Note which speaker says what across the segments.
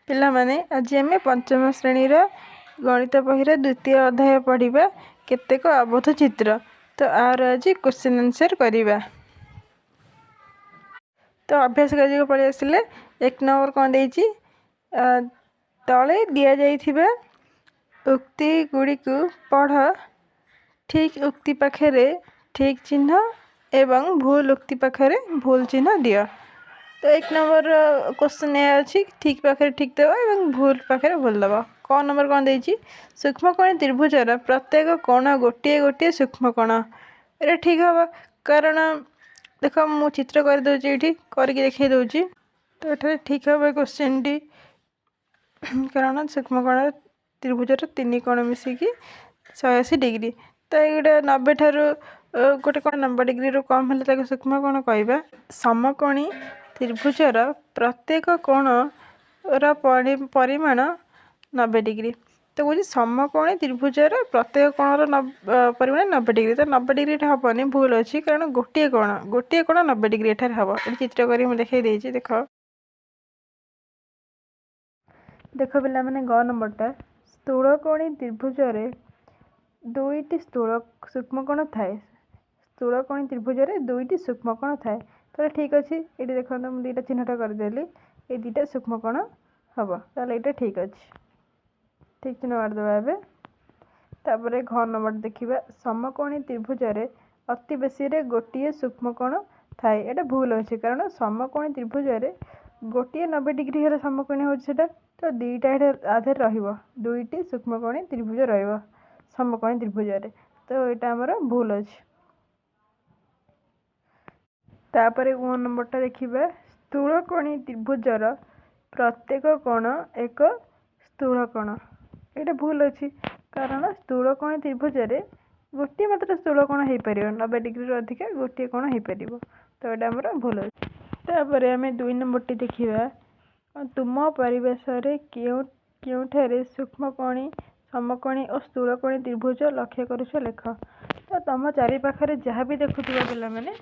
Speaker 1: ପିଲାମାନେ, ଆଜି ଆମେ ପଞ୍ଚମ ଶ୍ରେଣୀର ଗଣିତ ବହିର ଦ୍ୱିତୀୟ ଅଧ୍ୟାୟ ପଢ଼ିବା, କେତେକ ଆବଦ୍ଧ ଚିତ୍ର। ତ ଆର ଆଜି କ୍ୱେଶ୍ଚିନ୍ ଆନ୍ସର୍ କରିବା। ତ ଅଭ୍ୟାସ କାର୍ଯ୍ୟକୁ ପଳେଇ ଆସିଲେ, 1 ନମ୍ବର କ'ଣ ଦେଇଛି? ତଳେ ଦିଆଯାଇଥିବା ଉକ୍ତି ଗୁଡ଼ିକୁ ପଢ଼। ଠିକ୍ ଉକ୍ତି ପାଖରେ ଠିକ୍ ଚିହ୍ନ ଏବଂ ଭୁଲ ଉକ୍ତି ପାଖରେ ଭୁଲ ଚିହ୍ନ ଦିଅ। ତ 1 ନମ୍ବରର କ୍ୱେଶ୍ଚିନ୍ ଏହା ଅଛି, ଠିକ୍ ପାଖରେ ଠିକ୍ ଦେବ ଏବଂ ଭୁଲ ପାଖରେ ଭୁଲ ଦେବ। କ ନମ୍ବର କ'ଣ ଦେଇଛି? ସୂକ୍ଷ୍ମକୋଣୀ ତ୍ରିଭୁଜର ପ୍ରତ୍ୟେକ କୋଣ ଗୋଟିଏ ଗୋଟିଏ ସୂକ୍ଷ୍ମକୋଣ। ଏଇଟା ଠିକ୍ ହେବ, କାରଣ ଦେଖ, ମୁଁ ଚିତ୍ର କରିଦେଉଛି, ଏଇଠି କରିକି ଦେଖାଇ ଦେଉଛି। ତ ଏଠାରେ ଠିକ୍ ହେବ ଏ କ୍ୱେଶ୍ଚିନ୍ଟି, କାରଣ ସୂକ୍ଷ୍ମକୋଣ ତ୍ରିଭୁଜର ତିନି କୋଣ ମିଶିକି 180 ଡିଗ୍ରୀ। ତ ଏଇଗୁଡ଼ା 90 ଠାରୁ ଗୋଟେ କୋଣ 90 ଡିଗ୍ରୀରୁ କମ୍ ହେଲେ ତାକୁ ସୂକ୍ଷ୍ମକୋଣ କହିବା। ସମକୋଣୀ ତ୍ରିଭୁଜର ପ୍ରତ୍ୟେକ କୋଣର ପରିମାଣ 90 ଡିଗ୍ରୀ। ତ କହୁଛି ସମକୋଣୀ ତ୍ରିଭୁଜର ପ୍ରତ୍ୟେକ କୋଣର ପରିମାଣ 90 ଡିଗ୍ରୀ। ତ 90 ଡିଗ୍ରୀ ଏଠି ହେବନି, ଭୁଲ ଅଛି, କାରଣ ଗୋଟିଏ କୋଣ 90 ଡିଗ୍ରୀ ଏଠାରେ ହେବ। ଏଠି ଚିତ୍ର କରି ମୁଁ ଦେଖାଇ ଦେଇଛି, ଦେଖ। ଦେଖ ପିଲାମାନେ, ଗ ନମ୍ବରଟା, ସ୍ଥୂଳକୋଣୀ ତ୍ରିଭୁଜରେ ଦୁଇଟି ସ୍ଥୂଳ ସୂକ୍ଷ୍ମକୋଣ ଥାଏ। ସ୍ଥୂଳକୋଣୀ ତ୍ରିଭୁଜରେ ଦୁଇଟି ସୂକ୍ଷ୍ମକୋଣ ଥାଏ। ତାହେଲେ ଠିକ୍ ଅଛି। ଏଇଠି ଦେଖନ୍ତୁ, ମୁଁ ଦୁଇଟା ଚିହ୍ନଟ କରିଦେଲି, ଏଇ ଦୁଇଟା ସୂକ୍ଷ୍ମକୋଣ ହେବ। ତାହେଲେ ଏଇଟା ଠିକ୍ ଅଛି, ଠିକ୍ ଚିହ୍ନ ମାରିଦେବା ଏବେ। ତାପରେ ଘ ନମ୍ବର ଦେଖିବା। ସମକୋଣୀ ତ୍ରିଭୁଜରେ ଅତି ବେଶୀରେ ଗୋଟିଏ ସୂକ୍ଷ୍ମକୋଣ ଥାଏ। ଏଇଟା ଭୁଲ ଅଛି, କାରଣ ସମକୋଣୀ ତ୍ରିଭୁଜରେ ଗୋଟିଏ 90 ଡିଗ୍ରୀ ହେଲେ ସମକୋଣୀ ହେଉଛି ସେଇଟା। ତ ଦୁଇଟା ଏଠି ଆଧାରେ ରହିବ, ଦୁଇଟି ସୂକ୍ଷ୍ମକୋଣୀ ତ୍ରିଭୁଜ ରହିବ ସମକୋଣୀ ତ୍ରିଭୁଜରେ। ତ ଏଇଟା ଆମର ଭୁଲ ଅଛି। ତାପରେ ଉ ନମ୍ବରଟା ଦେଖିବା। ସ୍ଥୂଳକୋଣୀ ତ୍ରିଭୁଜର ପ୍ରତ୍ୟେକ କୋଣ ଏକ ସ୍ଥୂଳକୋଣ। ଏଇଟା ଭୁଲ ଅଛି, କାରଣ ସ୍ଥୂଳକୋଣୀ ତ୍ରିଭୁଜରେ ଗୋଟିଏ ମାତ୍ର ସ୍ଥୂଳକୋଣ ହେଇପାରିବ, 90 ଡିଗ୍ରୀରୁ ଅଧିକା ଗୋଟିଏ କୋଣ ହେଇପାରିବ। ତ ଏଇଟା ଆମର ଭୁଲ ଅଛି। ତାପରେ ଆମେ 2 ନମ୍ବରଟି ଦେଖିବା। ତୁମ ପରିବେଶରେ କେଉଁ କେଉଁଠାରେ ସୂକ୍ଷ୍ମକୋଣୀ, ସମକୋଣୀ ଓ ସ୍ଥୂଳକୋଣୀ ତ୍ରିଭୁଜ ଲକ୍ଷ୍ୟ କରୁଛ, ଲେଖ। ତ ତୁମ ଚାରିପାଖରେ ଯାହା ବି ଦେଖୁଥିବ ପିଲାମାନେ,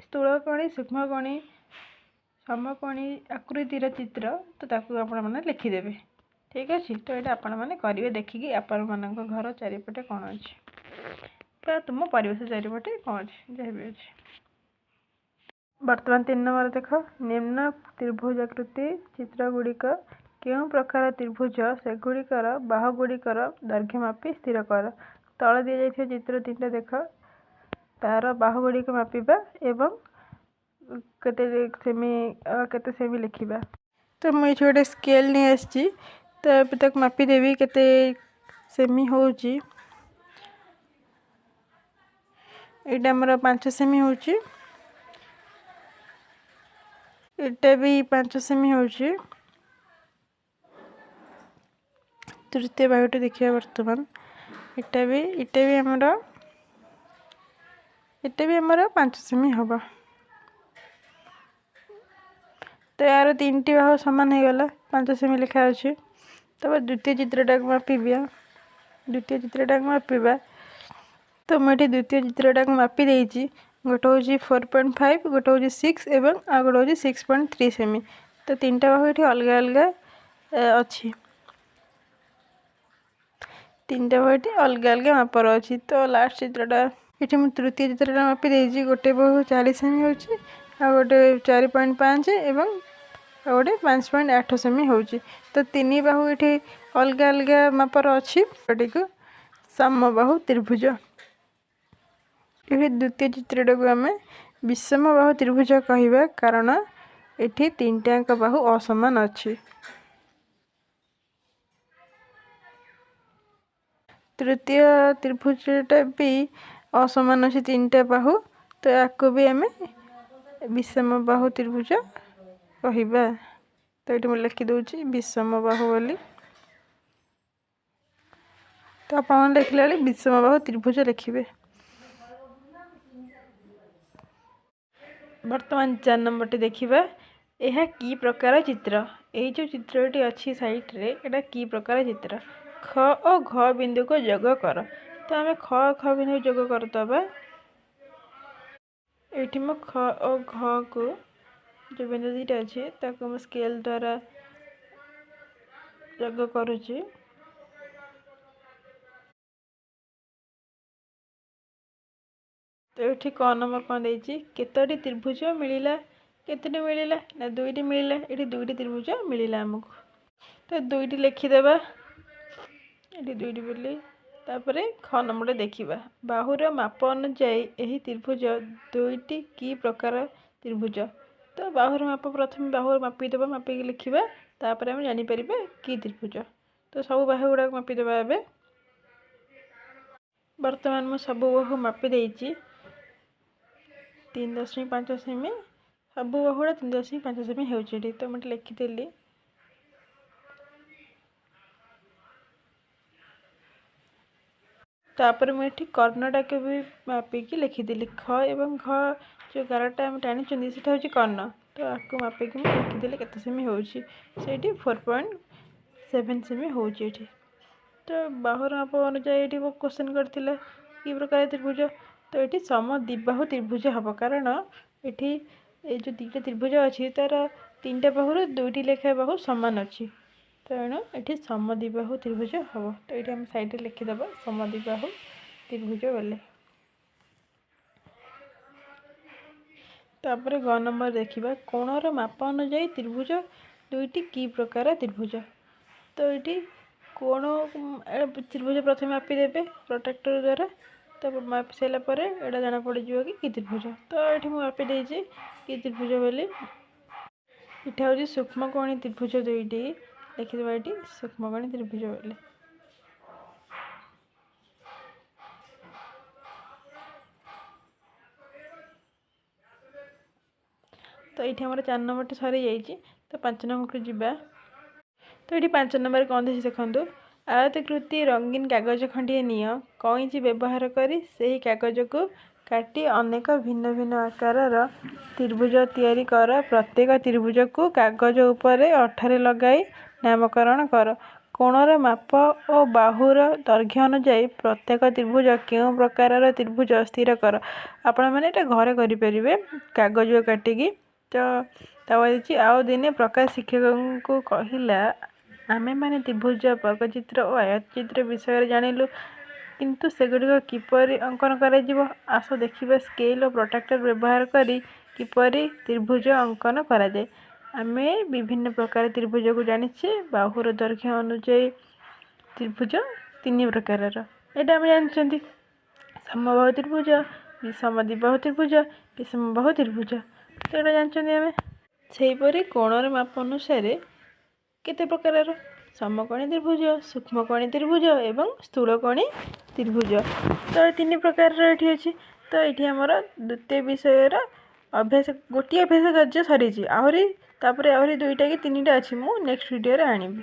Speaker 1: ସ୍ଥୂଳକୋଣୀ, ସୂକ୍ଷ୍ମକୋଣୀ, ସମକୋଣୀ ଆକୃତିର ଚିତ୍ର, ତ ତାକୁ ଆପଣମାନେ ଲେଖିଦେବେ। ଠିକ୍ ଅଛି? ତ ଏଇଟା ଆପଣମାନେ କରିବେ ଦେଖିକି, ଆପଣମାନଙ୍କ ଘର ଚାରିପଟେ କ'ଣ ଅଛି ବା ତୁମ ପରିବେଶ ଚାରିପଟେ କ'ଣ ଅଛି, ଯାହା ବି ଅଛି। ବର୍ତ୍ତମାନ 3 ନମ୍ବର ଦେଖ। ନିମ୍ନ ତ୍ରିଭୁଜାକୃତି ଚିତ୍ର ଗୁଡ଼ିକ କେଉଁ ପ୍ରକାର ତ୍ରିଭୁଜ, ସେଗୁଡ଼ିକର ବାହୁଗୁଡ଼ିକର ଦୈର୍ଘ୍ୟ ମାପି ସ୍ଥିର କର। ତଳେ ଦିଆଯାଇଥିବା ଚିତ୍ର 3ଟା ଦେଖ, ତାର ବାହୁଗୁଡ଼ିକ ମାପିବା ଏବଂ କେତେ ସେମି ଲେଖିବା। ତ ମୁଁ ଏଇଠି ଗୋଟେ ସ୍କେଲ୍ ନେଇ ଆସିଛି। ତ ଏବେ ତାକୁ ମାପିଦେବି କେତେ ସେମି ହେଉଛି। ଏଇଟା ଆମର 5 ସେମି ହେଉଛି, ଏଇଟା ବି 5 ସେମି ହେଉଛି। ତୃତୀୟ ବାହୁଟି ଦେଖିବା ବର୍ତ୍ତମାନ। ଏଇଟା ବି ଆମର 5 ସେମି ହେବ। ତ ଏହାର 3ଟି ବାହୁ ସମାନ ହେଇଗଲା, 5 ସେମି ଲେଖା ଅଛି। ତାପରେ ଦ୍ୱିତୀୟ ଚିତ୍ରଟାକୁ ମାପିବା। ଦ୍ୱିତୀୟ ଚିତ୍ରଟାକୁ ମାପିବା। ତ ମୁଁ ଏଠି ଦ୍ୱିତୀୟ ଚିତ୍ରଟାକୁ ମାପି ଦେଇଛି। ଗୋଟେ ହେଉଛି 4.5, ଗୋଟେ ହେଉଛି 6 ଏବଂ ଆଉ ଗୋଟେ ହେଉଛି 6.3 ସେମି। ତ 3ଟା ବାହୁ ଏଠି ଅଲଗା ଅଲଗା ଅଛି। 3ଟା ବାହୁ ଏଠି ଅଲଗା ଅଲଗା ମାପର ଅଛି। ତ ଲାଷ୍ଟ ଚିତ୍ରଟା, ଏଠି ମୁଁ ତୃତୀୟ ଚିତ୍ରଟା ମାପି ଦେଇଛି। ଗୋଟେ ବାହୁ 4 ସେମି ହେଉଛି, ଆଉ ଗୋଟେ 4.5 ଏବଂ ଆଉ ଗୋଟେ 5.8 ସେମି ହେଉଛି। ତ ତିନି ବାହୁ ଏଠି ଅଲଗା ଅଲଗା ମାପର ଅଛି। ଏଟିକୁ ସମବାହୁ ତ୍ରିଭୁଜ। ଏଠି ଦ୍ୱିତୀୟ ଚିତ୍ରଟାକୁ ଆମେ ବିଷମବାହୁ ତ୍ରିଭୁଜ କହିବା, କାରଣ ଏଠି 3ଟାଙ୍କ ବାହୁ ଅସମାନ ଅଛି। ତୃତୀୟ ତ୍ରିଭୁଜଟା ବି ଅସମାନ ଅଛି 3ଟା ବାହୁ। ତ ୟାକୁ ବି ଆମେ ବିଷମବାହୁ ତ୍ରିଭୁଜ କହିବା। ତ ଏଇଠି ମୁଁ ଲେଖିଦେଉଛି ବିଷମବାହୁ ବୋଲି। ତ ଆପଣମାନେ ଲେଖିଲା ବେଳେ ବିଷମବାହୁ ତ୍ରିଭୁଜ ଲେଖିବେ। ବର୍ତ୍ତମାନ 4 ନମ୍ବରଟି ଦେଖିବା। ଏହା କି ପ୍ରକାର ଚିତ୍ର? ଏଇ ଯେଉଁ ଚିତ୍ରଟି ଅଛି ସାଇଡ଼୍ରେ, ଏଇଟା କି ପ୍ରକାର ଚିତ୍ର? ଖ ଓ ଘ ବିନ୍ଦୁକୁ ଯୋଗ କର। ତ ଆମେ ଖ ଖ ବିନ୍ଦୁକୁ ଯୋଗ କରିଦେବା। ଏଇଠି ମୁଁ ଖ ଓ ଘକୁ ଯେଉଁ ବିନ୍ଦୁ 2ଟା ଅଛି, ତାକୁ ମୁଁ ସ୍କେଲ୍ ଦ୍ୱାରା ଯୋଗ କରୁଛି। ତ ଏଠି କ ନମ୍ବର କ'ଣ ଦେଇଛି? କେତୋଟି ତ୍ରିଭୁଜ ମିଳିଲା? କେତୋଟି ମିଳିଲା ନା 2ଟି ମିଳିଲା। ଏଠି 2ଟି ତ୍ରିଭୁଜ ମିଳିଲା ଆମକୁ, ତ 2ଟି ଲେଖିଦେବା ଏଠି 2ଟି ବୋଲି। ତାପରେ ଖ ନମ୍ବରଟା ଦେଖିବା। ବାହୁର ମାପ ଅନୁଯାୟୀ ଏହି ତ୍ରିଭୁଜ 2ଟି କି ପ୍ରକାର ତ୍ରିଭୁଜ? ତ ବାହୁର ମାପ, ପ୍ରଥମେ ବାହୁର ମାପିଦେବା, ମାପିକି ଲେଖିବା, ତାପରେ ଆମେ ଜାଣିପାରିବା କି ତ୍ରିଭୁଜ। ତ ସବୁ ବାହୁ ଗୁଡ଼ାକ ମାପିଦେବା ଏବେ। ବର୍ତ୍ତମାନ ମୁଁ ସବୁ ବାହୁ ମାପି ଦେଇଛି, 3.5 ସେମି। ସବୁ ବାହୁଟା 3.5 ସେମି ହେଉଛି ଏଠି, ତ ମୁଁ ଏଠି ଲେଖିଦେଲି। ତାପରେ ମୁଁ ଏଠି କର୍ଣ୍ଣଟାକୁ ବି ମାପିକି ଲେଖିଦେଲି। ଖ ଏବଂ ଘ ଯେଉଁ ଗାରଟା ଆମେ ଟାଣିଛନ୍ତି ସେଇଟା ହେଉଛି କର୍ଣ୍ଣ, ତ ଆକୁ ମାପିକି ମୁଁ ଲେଖିଦେଲି କେତେ ସେମି ହେଉଛି। ସେଇଠି 4.7 ସେମି ହେଉଛି ଏଠି। ତ ବାହୁର ମାପ ଅନୁଯାୟୀ ଏଠି କ୍ୱେଶ୍ଚନ୍ କରିଥିଲା କି ପ୍ରକାର ତ୍ରିଭୁଜ, ତ ଏଠି ସମଦ୍ୱିବାହୁ ତ୍ରିଭୁଜ ହେବ, କାରଣ ଏଠି ଏ ଯେଉଁ 2ଟା ତ୍ରିଭୁଜ ଅଛି ତା'ର 3ଟା ବାହୁରୁ 2ଟି ଲେଖାଏଁ ବାହୁ ସମାନ ଅଛି, ତେଣୁ ଏଠି ସମଦ୍ୱିବାହୁ ତ୍ରିଭୁଜ ହେବ। ତ ଏଇଠି ଆମେ ସାଇଡ଼୍ରେ ଲେଖିଦେବା ସମଦ୍ୱିବାହୁ ତ୍ରିଭୁଜ ବୋଲି। ତାପରେ ଗ ନମ୍ବର ଦେଖିବା। କୋଣର ମାପ ଅନୁଯାୟୀ ତ୍ରିଭୁଜ 2ଟି କି ପ୍ରକାର ତ୍ରିଭୁଜ? ତ ଏଇଠି କୋଣ ତ୍ରିଭୁଜ ପ୍ରଥମେ ମାପିଦେବେ ପ୍ରୋଟ୍ରାକ୍ଟର ଦ୍ୱାରା, ତାପରେ ମାପି ସାରିଲା ପରେ ଏଇଟା ଜଣାପଡ଼ିଯିବ କି କି ତ୍ରିଭୁଜ। ତ ଏଇଠି ମୁଁ ମାପି ଦେଇଛି କି ତ୍ରିଭୁଜ ବୋଲି। ଏଇଟା ହେଉଛି ସୂକ୍ଷ୍ମକୋଣୀ ତ୍ରିଭୁଜ 2ଟି, ଲେଖିଦେବା ଏଠି ସୂକ୍ଷ୍ମକୋଣୀ ତ୍ରିଭୁଜ ବୋଲି। ତ ଏଇଠି ଆମର 4 ନମ୍ବରଟି ସରିଯାଇଛି, ତ 5 ନମ୍ବରକୁ ଯିବା। ତ ଏଇଠି 5 ନମ୍ବର କ'ଣ ଦେଇଛି ଦେଖନ୍ତୁ। ଆୟତାକୃତି ରଙ୍ଗୀନ କାଗଜ ଖଣ୍ଡିଏ ନିଅ, କଇଁଚି ବ୍ୟବହାର କରି ସେହି କାଗଜକୁ କାଟି ଅନେକ ଭିନ୍ନ ଭିନ୍ନ ଆକାରର ତ୍ରିଭୁଜ ତିଆରି କର। ପ୍ରତ୍ୟେକ ତ୍ରିଭୁଜକୁ କାଗଜ ଉପରେ ଅଠାରେ ଲଗାଇ ନାମକରଣ କର। କୋଣର ମାପ ଓ ବାହୁର ଦୈର୍ଘ୍ୟ ଅନୁଯାୟୀ ପ୍ରତ୍ୟେକ ତ୍ରିଭୁଜ କେଉଁ ପ୍ରକାରର ତ୍ରିଭୁଜ ସ୍ଥିର କର। ଆପଣମାନେ ଏଇଟା ଘରେ କରିପାରିବେ କାଗଜ କାଟିକି। ତ ତାପରେ ଦେଇଛି, ଆଉ ଦିନେ ପ୍ରକାଶ ଶିକ୍ଷକଙ୍କୁ କହିଲା, ଆମେମାନେ ତ୍ରିଭୁଜ, ବର୍ଗଚିତ୍ର ଓ ଆୟତଚିତ୍ର ବିଷୟରେ ଜାଣିଲୁ, କିନ୍ତୁ ସେଗୁଡ଼ିକ କିପରି ଅଙ୍କନ କରାଯିବ? ଆସ ଦେଖିବା ସ୍କେଲ୍ ଓ ପ୍ରୋଟ୍ରାକ୍ଟର ବ୍ୟବହାର କରି କିପରି ତ୍ରିଭୁଜ ଅଙ୍କନ କରାଯାଏ। ଆମେ ବିଭିନ୍ନ ପ୍ରକାର ତ୍ରିଭୁଜକୁ ଜାଣିଛେ। ବାହୁର ଦୈର୍ଘ୍ୟ ଅନୁଯାୟୀ ତ୍ରିଭୁଜ 3 ପ୍ରକାରର, ଏଇଟା ଆମେ ଜାଣିଛନ୍ତି: ସମବାହୁ ତ୍ରିଭୁଜ, ସମଦ୍ୱିବାହୁ ତ୍ରିଭୁଜ, ବିଷମବାହୁ ତ୍ରିଭୁଜ। ତ ଏଇଟା ଜାଣିଛନ୍ତି ଆମେ। ସେହିପରି କୋଣର ମାପ ଅନୁସାରେ କେତେ ପ୍ରକାରର? ସମକୋଣୀ ତ୍ରିଭୁଜ, ସୂକ୍ଷ୍ମକୋଣୀ ତ୍ରିଭୁଜ ଏବଂ ସ୍ଥୂଳକୋଣୀ ତ୍ରିଭୁଜ। ତ ଏ 3 ପ୍ରକାରର ଏଠି ଅଛି। ତ ଏଇଠି ଆମର ଦ୍ୱିତୀୟ ବିଷୟର ଅଭ୍ୟାସ, ଗୋଟିଏ ଅଭ୍ୟାସ କାର୍ଯ୍ୟ ସରିଛି। ଆହୁରି ତାପରେ ଆହୁରି 2ଟା କି 3ଟା ଅଛି, ମୁଁ ନେକ୍ସଟ ଭିଡ଼ିଓରେ ଆଣିବି।